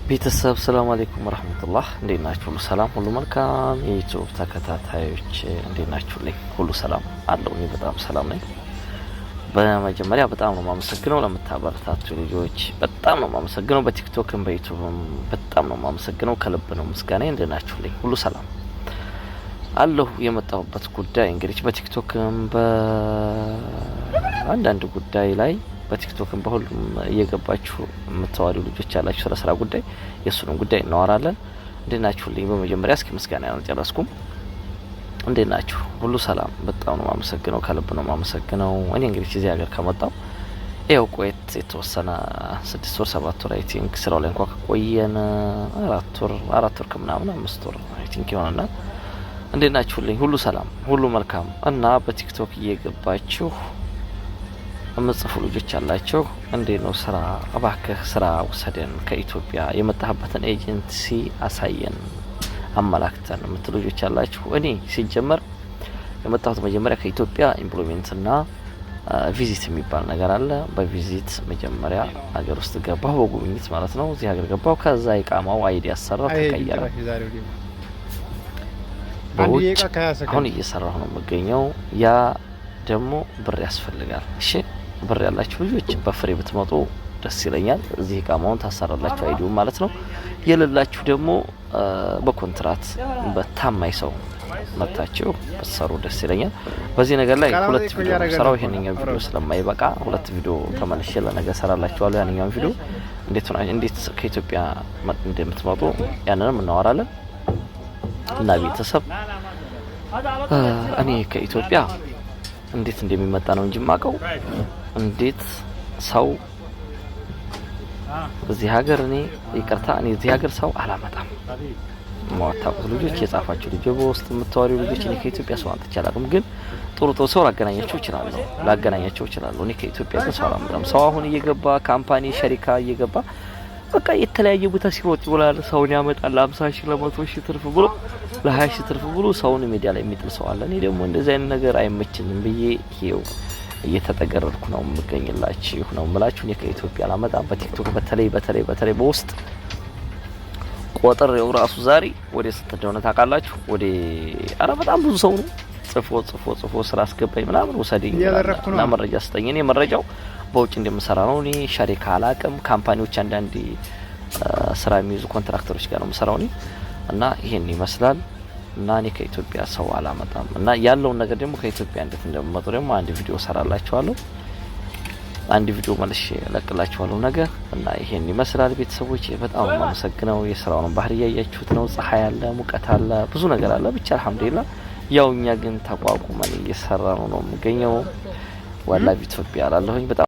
ቤተሰብ ሰላም አለይኩም ወራህመቱላህ፣ እንዴት ናችሁ? ሁሉ ሰላም፣ ሁሉ መልካም። የ YouTube ተከታታዮች እንዴት ናችሁልኝ? ሁሉ ሰላም አለው። እኔ በጣም ሰላም ነኝ። በመጀመሪያ በጣም ነው የማመሰግነው ለምታበረታቱ ልጆች፣ በጣም ነው የማመሰግነው። በቲክቶክም በዩቲዩብም በጣም ነው የማመሰግነው። ከልብ ነው ምስጋና። እንዴት ናችሁልኝ? ሁሉ ሰላም አለሁ። የመጣሁበት ጉዳይ እንግዲህ በቲክቶክም በአንዳንድ ጉዳይ ላይ፣ በቲክቶክም በሁሉም እየገባችሁ የምታዋሪ ልጆች ያላችሁ ስለ ስራ ጉዳይ፣ የእሱንም ጉዳይ እናወራለን። እንዴት ናችሁልኝ? በመጀመሪያ እስኪ ምስጋና አልጨረስኩም። እንዴት ናችሁ? ሁሉ ሰላም? በጣም ነው የማመሰግነው፣ ከልብ ነው የማመሰግነው። እኔ እንግዲህ እዚህ ሀገር ከመጣሁ ይኸው ቆየት የተወሰነ 6 ወር 7 ወር I think፣ ስራው ላይ እንኳ ከቆየን 4 ወር፣ 4 ወር ከምናምን፣ 5 ወር I think ይሆናል። እንዴት ናችሁልኝ? ሁሉ ሰላም፣ ሁሉ መልካም። እና በቲክቶክ እየገባችሁ የምጽፉ ልጆች ያላችሁ፣ እንዴት ነው ስራ፣ እባክህ ስራ ውሰደን፣ ከኢትዮጵያ የመጣህበትን ኤጀንሲ አሳየን፣ አመላክተን የምትሉ ልጆች ያላችሁ፣ እኔ ሲጀመር የመጣሁት መጀመሪያ ከኢትዮጵያ employment ና visit የሚባል ነገር አለ። በ visit መጀመሪያ ሀገር ውስጥ ገባሁ፣ በጉብኝት ማለት ነው። እዚህ ሀገር ገባሁ። ከዛ ኢቃማው ID ያሰራው ተቀየረ። በውጭ አሁን እየሰራሁ ነው የምገኘው። ያ ደግሞ ብር ያስፈልጋል። እሺ፣ ብር ያላችሁ ልጆች በ free ብትመጡ ደስ ይለኛል። እዚህ ኢቃማውን ታሰራላችሁ፣ ID ው ማለት ነው። የሌላችሁ ደግሞ በኮንትራት በታማኝ ሰው መታችሁ ብትሰሩ ደስ ይለኛል። በዚህ ነገር ላይ ሁለት ቪዲዮ ነው ስራው። ይሄንኛው ቪዲዮ ስለማይበቃ ሁለት ቪዲዮ ተመልሼ ለነገ ሰራላችኋለሁ። ያንኛውን ቪዲዮ እንዴት ከኢትዮጵያ እንደምትመጡ ያንንም እናወራለን። እና ቤተሰብ፣ እኔ ከኢትዮጵያ እንዴት እንደሚመጣ ነው እንጂ የማውቀው እንዴት ሰው እዚህ ሀገር፣ እኔ ይቅርታ፣ እኔ እዚህ ሀገር ሰው አላመጣም። የማታውቁት ልጆች፣ የጻፋችሁ ልጆች፣ በውስጥ የምታወሪው ልጆች፣ እኔ ከኢትዮጵያ ሰው አምጥቼ አላውቅም። ግን ጥሩ ጥሩ ሰው ላገናኛቸው እችላለሁ። እኔ ከኢትዮጵያ ግን ሰው አላመጣም። ሰው አሁን እየገባ company شركة እየገባ በቃ የተለያየ ቦታ ሲሮጥ ይውላል። ሰውን ያመጣል። ለ50 ሺህ፣ ለ100 ሺህ ትርፍ ብሎ፣ ለ20 ሺህ ትርፍ ብሎ ሰውን ሚዲያ ላይ የሚጥል ሰው አለ። እኔ ደግሞ እንደዚህ አይነት ነገር አይመቸኝም ብዬ ይሄው እየተጠገረድኩ ነው የምገኝላችሁ ነው የምላችሁ። እኔ ከኢትዮጵያ አላመጣም። በቲክቶክ በተለይ በተለይ በተለይ በውስጥ ቆጥሬው ራሱ ዛሬ ወደ ስንት እንደሆነ ታውቃላችሁ? ወደ አረ በጣም ብዙ ሰው ነው ጽፎ ጽፎ ጽፎ ስራ አስገባኝ ምናምን ውሰደኝ እና መረጃ ስጠኝ። እኔ መረጃው በውጭ እንደምሰራ ነው። እኔ شركة አላቅም። Company ዎች፣ አንዳንድ ስራ የሚይዙ ኮንትራክተሮች ጋር ነው የምሰራው እኔ። እና ይሄን ይመስላል። እና እኔ ከኢትዮጵያ ሰው አላመጣም። እና ያለውን ነገር ደግሞ ከኢትዮጵያ እንዴት እንደምመጡ ደግሞ አንድ ቪዲዮ ሰራላችኋለሁ። አንድ ቪዲዮ መልሼ እለቅላችኋለሁ ነገር። እና ይሄን ይመስላል ቤተሰቦች፣ በጣም ነው የማመሰግነው። የስራውን ባህሪ እያያችሁት ነው። ፀሐይ አለ፣ ሙቀት አለ፣ ብዙ ነገር አለ። ብቻ አልሐምዱሊላህ፣ ያው እኛ ግን ተቋቁመን እየሰራ ነው የምገኘው። ዋላ ኢትዮጵያ አላለሁኝ በጣም።